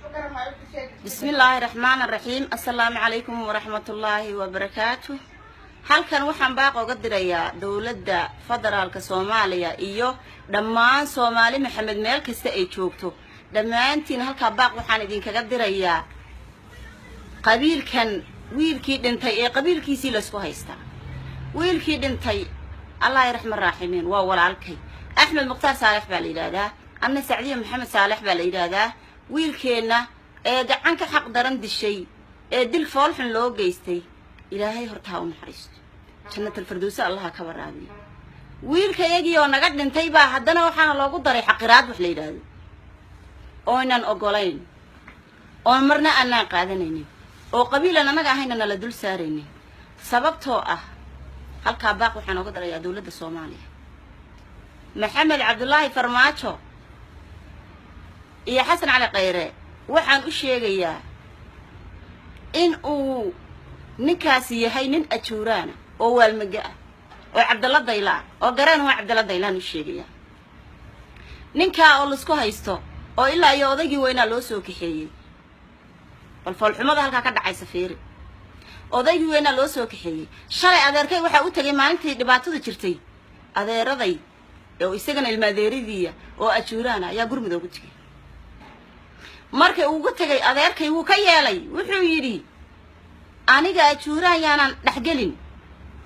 Bismi Illaahi Raxmaan Raxiim. Assalaamu calaykum waraxmatullaahi wabarakaatu. Halkan waxaan baaq oga dirayaa dowladda federaalka Soomaaliya iyo dhammaan Soomaali Maxamed meel kasta ay joogto. Dhammaantiin halkaa baaq waxaan idinkaga dirayaa qabiilkan wiilkii dhintay ee qabiilkiisii laysku haystaa. Wiilkii dhintay, Allahi raxman raaximiin, waa walaalkay. Axmed Mukhtaar Saalex baa la yidhaahdaa, anna Sacdiya Maxamed Saalex baa la yidhaahdaa. Wiilkeenna ee gacan ka xaq daran dishay ee dil foolxun loo geystay, Ilaahay horta ha u naxariisto, Jannatalfardowse Allaha ka waraabiyo. Wiilka iyagii oo naga dhintay baa haddana waxaana loogu daray xaqiraad wax la yidhaahdo ooynan ogolayn, oon marna aanaan qaadanaynin, oo qabiilan annaga ahayna nala dul saaraynin. Sababtoo ah halkaa baaq waxaan oga darayaa dowladda Soomaaliya, Maxamed Cabdullaahi Farmaajo iyo Xasan Cali Khayre. Waxaan u sheegayaa in uu ninkaasi yahay nin Ajuuraana oo Waalmaga ah oo Cabdalla Dayla ah oo gareen waa Cabdalla Daylaan u sheegayaa. Ninkaa oo laisku haysto oo ilaa iyo odaygii weynaa loo soo kaxeeyey, bal foolxumada halkaa ka dhacaysa fiiri. Odaygii weynaa loo soo kaxeeyey shalay. Adeerkay waxaa u tegay maalintii dhibaatadu jirtay adeeraday oo isagana ilma adeeradiiya oo Ajuuraana ayaa Gurmud ugu tegay. Markay ugu tegay adeerkay wuu ka yeelay. Wuxuu yidhi, "Aniga Ajuuraan yaanan dhexgelin,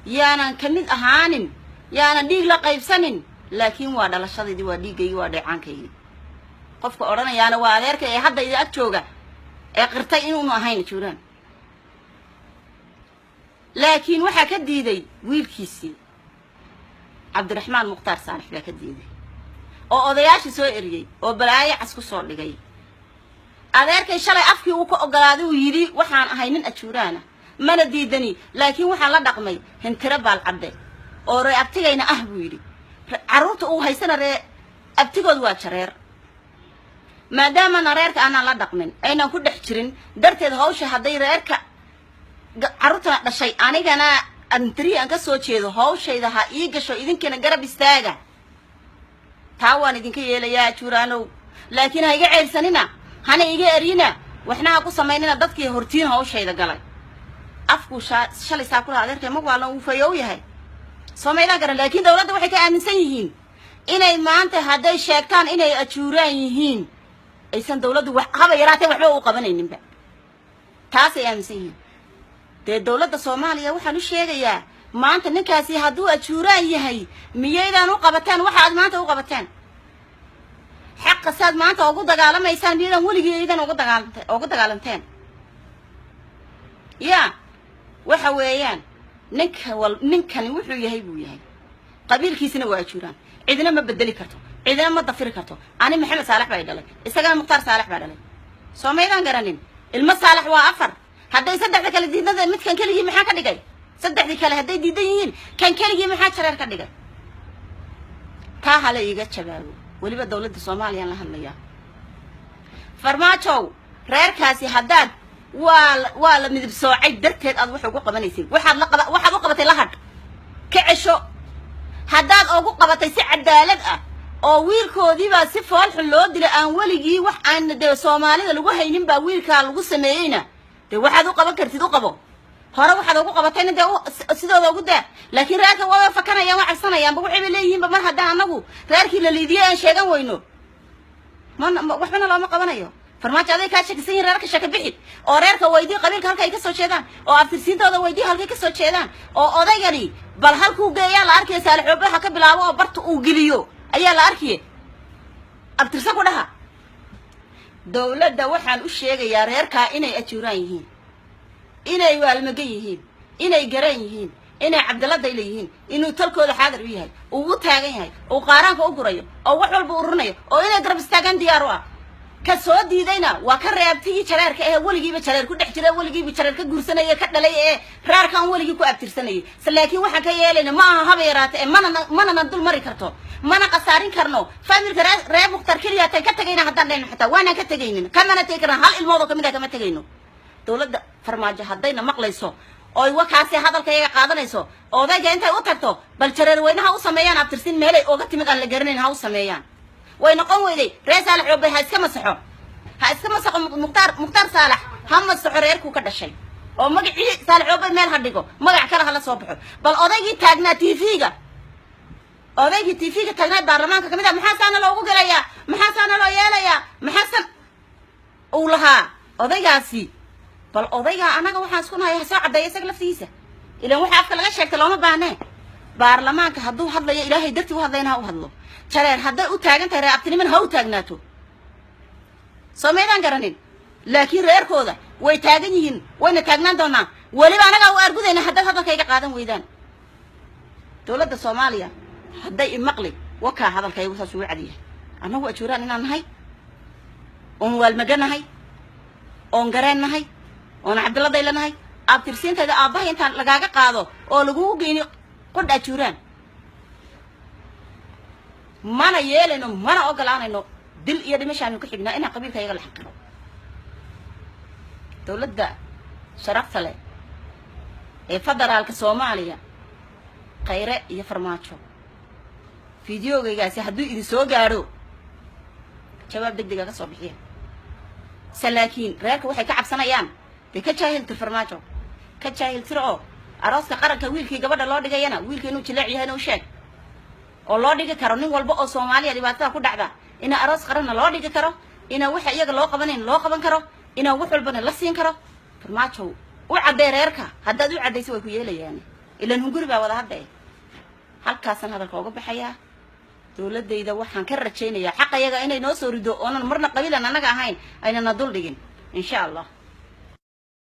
yaanan ka mid ahaanin, yaanan dhiig la qaybsanin, laakiin waa dhalashadaydii, waa dhiiggaygii, waa dheecaankaygii." Qofka odhanayaana waa adeerkay ee hadda idi ag jooga ee qirtay inuunu ahayn Ajuuraan. Laakiin waxaa ka diiday wiilkiisii Cabdiraxmaan Mukhtaar Saalex baa ka diiday oo odayaashii soo eriyey oo balaayo cas ku soo dhigay. Adeerkay shalay afkii uu ka ogolaaday, uu yidhi, "Waxaan ahay nin Ajuuraana, mana diidani, laakiin waxaan la dhaqmay Hintiro Baalcadde oo ree abtigayna ah," buu yidhi. Carruurta uu haysana ree abtigood waa Jareer. Maadaamana reerka aanaan la dhaqmin, aynan ku dhex jirin darteed, hawsha hadday reerka carruurtana dhashay, anigana antarihi aan ka soo jeedo, hawshayda ha ii gasho, idinkana garab istaaga. Taa waan idinka yeelayaa Ajuuraanow, laakiin ha iga ceyrsanina, hana iga erina, waxna ha ku samaynina dadkii hortiin hawshayda galay. Afkuu shalay saa kulaha adeerkay ma waalan, wuu fayow yahay, soo maydaan garan. Laakiin dawladda waxay ka aaminsan yihiin inay maanta hadday sheegtaan inay Ajuuraan yihiin aysan dawladdu wax haba yaraatee waxba u qabanayninba. Taasay aaminsan yihiin. Dee dawladda Soomaaliya waxaan u sheegayaa, maanta ninkaasi hadduu Ajuuraan yahay, miyaydaan u qabateen waxa aad maanta u qabateen? Xaqa saad maanta ugu dagaalamaysaan miyaydaan weligii idan ugu dagaalante ugu dagaalanteen? Ya waxa weeyaan, ninka wal ninkani wuxuu yahay buu yahay, qabiilkiisina waa Ajuuraan. Cidina ma bedeli karto, cidina ma dafiri karto. Ani Maxamed Saalax baa dhalay, isagana Mukhtaar Saalax baa dhalay. Soo maydaan garanin? Ilmo Saalax waa afar. Hadday saddexda kale diidnada, midkan keligii maxaa ka dhigay? Saddexdii kale hadday diidan yihiin, kan keligii maxaa Jareer ka dhigay? Taa hala iiga jawaabo. Weliba dawladda Soomaaliyaan la hadlayaa. Farmaajow, reerkaasi haddaad waa la midib soocay darteed aad wax ugu qabanaysid, waxaad la qaba waxaad u qabatay la hadh ka cesho. Haddaad ugu qabatay si cadaalad ah oo wiilkoodiibaa si foolxun loo dilay, aan weligii wax aan dee Soomaalida lagu haynin baa wiilkaa lagu sameeyeyna, dee waxaad u qaban kartid u qabo. Hore waxaad ugu qabatayna dee sidooda ugu daa. Laakiin reerka waa fakanayaan, waa cabsanayaanba. Waxayba leeyihiinba, mar haddaan anagu reerkii la liidiyey aan sheegan weyno, mana waxbana looma qabanayo. Farmaajo, aday kaa shakisan yihin reerka. Shaka bixi oo reerka weydii qabiilka halka ay ka soo jeedaan, oo abtirsiintooda weydii halkay ka soo jeedaan, oo odaygani bal halkuu geeyaa la arkaya. Saalixoobaha ka bilaabo oo barta uu geliyo ayaa la arkiye. Abtirsan ku dhaha. Dawladda waxaan u sheegayaa reerkaa inay Ajuuraan yihiin, inay Waalmagan yihiin, inay Garan yihiin, inay Cabdalla Dayla yihiin, inuu talkooda xaadir u yahay, uu u taagan yahay, uu qaaraanka u gurayo, oo wax walba ururinayo, oo inay garab istaagaan diyaar u ah. Ka soo diidayna waa ka reebtigii Jareerka ee weligiiba Jareer ku dhex jira, weligiiba Jareer ka guursanaya, ka dhalay, ee reerkan weligii ku abtirsanayay. Se laakiin waxaan ka yeelayna ma aha haba yaraate ee manana dul mari karto, mana khasaarin karno family-ka reer Mukhtaar. Keliya tan ka tegayna haddaan dhahno xataa waanaan ka tegaynin, kamana tegi karna. Hal ilmood oo kamid ah kama tegayno. Dawladda Farmaajo haddayna maqlayso oy wakaasi hadalka iyaga qaadanayso, odayga intay u tagto bal Jareer weyne ha u sameeyaan abtirsin meelay oga timid aan la garanayn ha u sameeyaan. Way noqon weyday. Reer Saalax Oobay ha iska masaxo. Ha iska masaxo Mukhtaar, Mukhtaar Saalax ha masaxo reerkuu ka dhashay oo magacii Saalax Oobay meel ha dhigo, magac kale hala soo baxo. Bal odaygii taagnaa TV-ga, odaygii TV-ga taagnaa baarlamaanka kamid ah, maxaa saana loogu gelayaa? Maxaa saana loo yeelayaa? Maxaa san uu lahaa odaygaasi? Bal odaygaa annaga waxaan isku nahay ha soo caddeeya isaga laftigiisa. Ilan waxa afka laga sheegtay looma baahnee. Baarlamaanka hadduu hadlayo, Ilaahay dartii u hadlayna, ha u hadlo. Jareer hadday u taagan tahay reer abtinimana, ha u taagnaato. Soo maydaan garanin? Laakiin reerkooda way taagan yihiin, wayna taagnaan doonaan. Weliba anagaa u argudayna haddaad hadalkayga qaadan weydaan. Dowladda Soomaaliya hadday imaqli wakaa, hadalkaygu saas ugu cadiyahay. Annagu Ajuuraan inaan nahay oon waalmaganahay oon gareen nahay oon Cabdilladayla nahay, abtirsiintayda aabbahay intaan lagaaga qaado oo lagugu geyni qodh Ajuuraan, mana yeelayno, mana ogolaanayno. Dil iyo dhimashaanu ku xignaa inaan qabiilka iyaga la xaqiro. Dowladda sharafta leh ee federaalka Soomaaliya, Khayre iyo Farmaajo, fideogaygaasi hadduu idin soo gaadho, jawaab deg dega ka soo bixiya. Se laakiin reerka waxay ka cabsanayaan dee ka jaahiltir, Farmaajo ka jaahiltir, oo arooska qaranka wiilkii gabadha loo dhigayana, wiilka inuu jileec yahayna u sheeg oo loo dhigi karo nin walba oo Soomaaliya dhibaatada ku dhacda, ina aroos qaranna loo dhigi karo, ina waxa iyaga loo qabanayn loo qaban karo, ina wax walbana la siin karo. Farmaajow, u caddee reerka. Haddaad u caddayso, way ku yeelayaan. Ilan hunguri baa wada hadda. Halkaasaan hadalka uga baxayaa. Dowladayda waxaan ka rajaynayaa xaqayaga inay noo soo rido, oonan marna qabiilan annaga ahayn aynana dul dhigin, insha Allah.